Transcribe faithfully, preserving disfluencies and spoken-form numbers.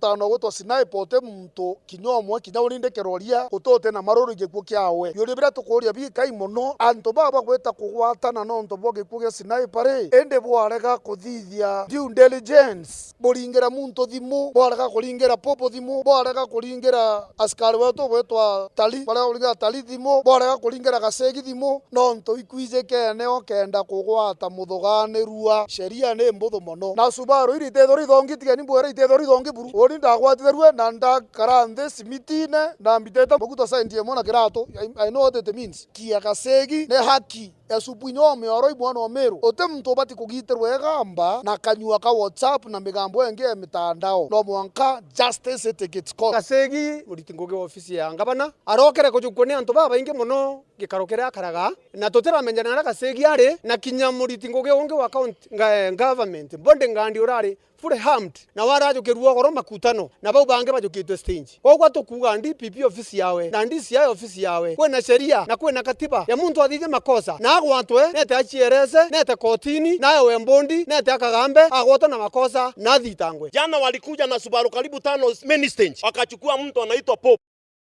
Tano gwitwa Sniper, uti muntu kinya umwe, kinya urinde kiroria, utote na maruru gikuu kiawe. Biuria biria tukuuria bikai mono, antu baba bagwita kugwatana nontu bwa gikuu gia Sniper ri, indi bwarega kuthithia due diligence, buringira muntu thimu, bwarega kuringira Popo thimu, bwarega kuringira askari wetu gwitwa Tali, bwarega kuringira Tali thimu, bwarega kuringira Gacegi thimu, nontu ikwijikene ukenda kugwata muthuganirua. Sheria ni mbuthu mono. Na Subaru iri itethwa rithongi, tigeni mbwire itethwa rithongi buru. Uni ndagwatitherue na ndakara nthi cimitine, na mbitite maguta sendi imwe na kiratu. I, I know what it means. Kia Gacegi ni haki ya Supu inya Omioro i mwana wa Meru. Uti muntu ubati kugitirwa igamba na kanyua ka WhatsApp na migambo ingi ya mitandao. No mwanka justice take its course. Gacegi, muriti ngugi wa ofisi ya ngavana, arokere kujukua ni antu babaingi mono gikaro kiria akaraga, na tutiramenyana na Gacegi ari, na kinya muriti ngugi ungi wa county, nga-, government, bodyguard urari fully armed, na warajukirua ugoro makutano, na bau bangi bajukitwe stage. Koguo tukuuga D P P ofisi yawe, na D C I ofisi yawe, kwina sheria, na kwina katiba ya muntu athithia makosa, na agwatwe, nete achierese, nete kotini, na ewe mbondi, nete akagambe, agwatwe na makosa, na athitangwe. Jana walikuja na Subaru karibu tano main stage, wakachukua mtu anaitwa Pope.